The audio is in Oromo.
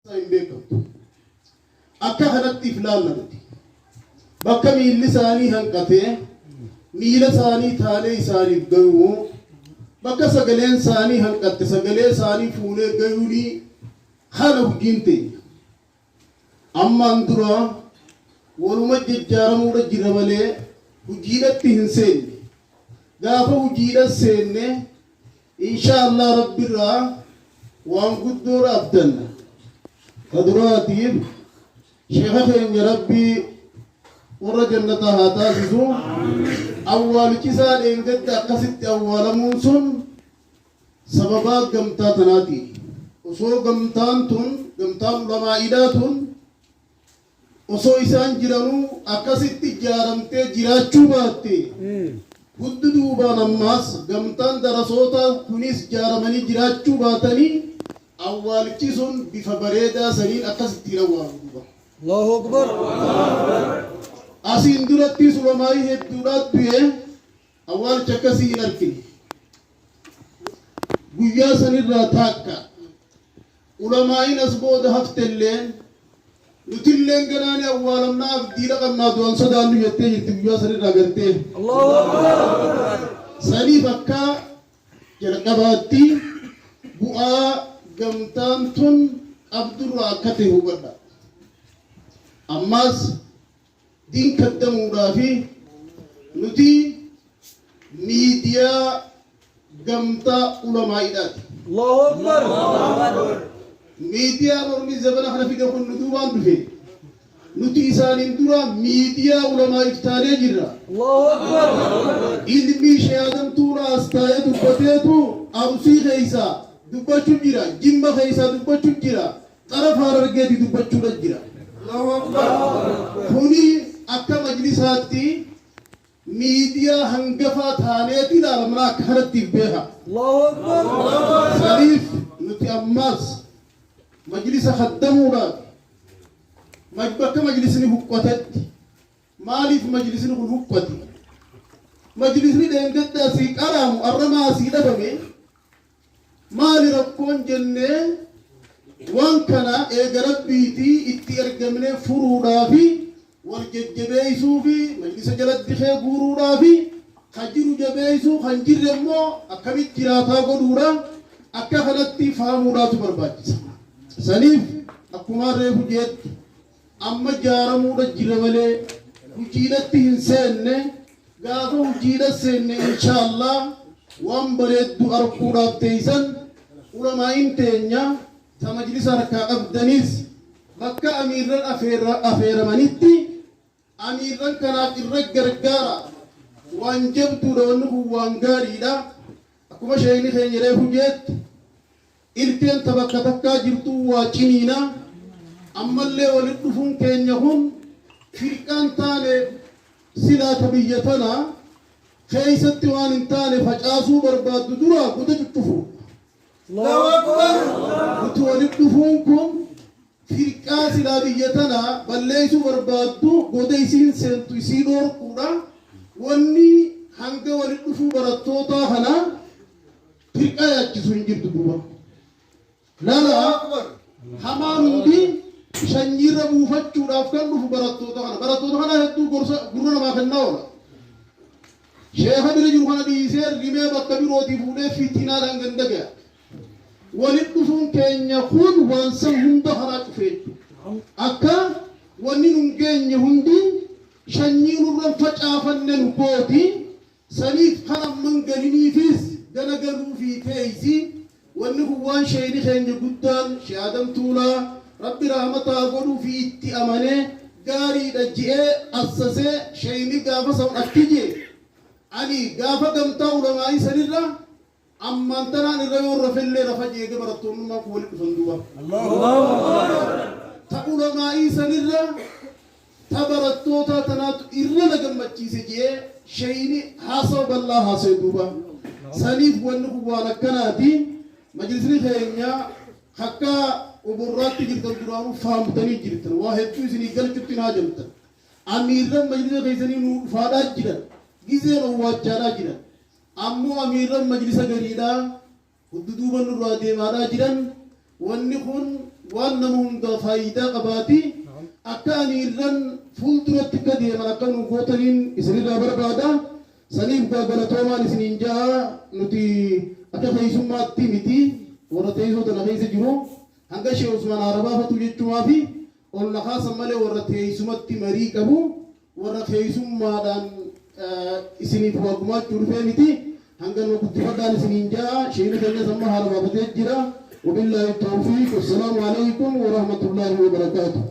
Hin beekamtu. Akka kanatti if laalla nuti. Bakka miilli isaanii hanqate miila isaanii taanee isaaniif gayuu, bakka sagaleen isaanii hanqatte sagalee isaanii fuunee gayuuni kana hujiin teenya. Ammaan dura waluma jajjaaramuudha jira malee hujiidhatti hin seenne. Gaafa hujiidha seenne Insha Allah Rabbirraa waan guddoodha abdanna. Ta duraatiif sheekha keenya Rabbi warra jannataa haa taasisu. Awwaalichi isaa dheengadda akkasitti awwaalamuun sun sababaa gamtaa tanaatiin. Osoo gamtaan tun gamtaan ulamaa'iidhaa tun Osoo isaan jiranuu akkasitti ijaaramtee jiraachuu baatte, huddu duubaan ammaas gamtaan darasootaa kunis ijaaramanii jiraachuu baatanii awwaalichi sun bifa bareedaa saniin akkasitti hin awwaalamu duuba. Allahu Akbar. Asiin durattis ulamaa'ii hedduudhaat du'e awwaalicha akkasii hin arkine. Guyyaa sanirraa taakka Ulamaa'iin as booda haftelleen nutilleen ganaa ni awwaalamnaa abdiidha qabnaa du'an sodaannu jettee jirti guyyaa sanirraa gartee. Allahu Akbar. Saniif akka jalqabaatti bu'aa gamtaan tun qabdurraa akka ta'e hubadha. Ammaas diin kaddamuudhaafi nuti miidiyaa gamtaa ulamaa'idhaati. Allahu Akbar. Miidiyaan ormi zabana kana fide kun nu duubaan dhufe. Nuti isaaniin dura miidiyaa ulamaa'iif taanee jirra. Allahu Akbar. Ilmii shayaadamtuudha as taa'ee dubbateetu Arusii keessaa dubbachuu jira, Jimma keessaa dubbachuu jira, xarafa Harargeeti dubbachuudha jira. Kuni akka majlisaatti miidiyaa hangafaa taaneeti ilaalamna akka kanatti if beeka. Allahu Akbar. Saniif nuti ammaas majlisa khaddamuudhaaf bakka majlisni huqqatetti maaliif majlisni kun huqqate? Majlisni dheengadda asii qaraamu arramaa asii dhabame Maali rakkoon jennee waan kana eega Rabbiitii itti ergamnee furuudhaafi wal jajjabeeysuufi majlisa jalatti dikee guuruudhaafi ka jiru jabeeysuu kan jirre immoo akkamitti jiraataa godhuudha akka kanatti fahamuudhaatu barbaachisa. Saniif akkumaan reefu jeetti amma jaaramuudha jira malee hujiidhatti hin seenne. Gaafa hujiidha seenne insha Allah waan bareeddu arkuudhaaf teeysan. Ulamaa'iin teenya ta majlisa harkaa qabdaniis bakka amiirran afeeramanitti amiirran kanaaf irra gargaara. Waan jabduudha, wanni kun waan gaariidha. Akkuma sheeyni keenya reefu jeetti, ilkeen ta bakka takkaa jirtuu waa ciniina. Ammallee walitti dhufuun keenya kun firqaan taane silaa ta biyya tana keeysatti waan hin taane facaasuu barbaaddu duraa guda cuccufuudha. Allahu Akbar. Nuti walitti dhufuun kun firqaa silaa biyya tana balleeysuu barbaaddu goda isiin seentu isii dhoorkuudha. Wanni hanga walitti dhufuu barattootaa kana firqaa yaachisu hin jirtu duuba. Lala hamaan hundi shanyiirra buufachuudhaaf kan dhufu barattoota kana. Barattoota kana hedduu gorsa gurra namaa kennaa oola. Sheeka bira jiru kana dhiisee rimee bakka birootii fuudhee fitinaadhaan ganda gaya. Walitti dhufuun keenya kun waan san hunda karaa cufee jechuudha. Akka wanni nun geenye hundi shanyii nurra hin facaafanne nu gooti. Saniif kan amma hin galiniifis gana galuufii teeysi. Wanni kun waan sheeyni keenya guddaan Sheh Aadam Tuulaa Rabbi rahmata haa godhuufii itti amanee gaariidha je'ee assasee. Sheeyni gaafa san akki je'e, ani gaafa gamtaa ulamaa'ii sanirra ammaan tanaan irra yoon rafellee rafa je'e eega barattoonnummaan kun walitti dhufan duuba. Ta ulamaa'ii sanirra ta barattootaa tanaatu irra na gammachiise je'ee sheeyni haasawa bal'aa haasawe duuba. Saniif wanni kun waan akkanaati. Majlisni keenya akka oborraatti jirtan duraanuu fahamtanii jirtan. Waa hedduu isinii galchutti hin haajamtan. Amiirran majlisa keessanii nuu dhufaadhaa jiran. Gizeen owwaachaadhaa jiran. Ammoo amiirran majlisa gariidhaa huddu duuba nurraa deemaadhaa jiran. Wanni kun Waan nama hundaa faayidaa qabaati. Akka ani irran fuulduratti akka deeman akka nu gootaniin isinirraa barbaada. Saniif gaa galatoomaan isiniin ja'a. Nuti akka keessummaatti miti, warra teessoo tana keessa jiru hanga Sheekh Usmaan haara baafatu jechumaafi ol na kaasan malee, warra teessumatti marii qabu, warra keessummaadhaan isiniif waa gumaachuu dhufee miti. Hanga nu guddifadhaan isiniin ja'a. Sheekni keenyas amma haara baafatee jira. وبالله التوفيق، والسلام عليكم ورحمة الله وبركاته.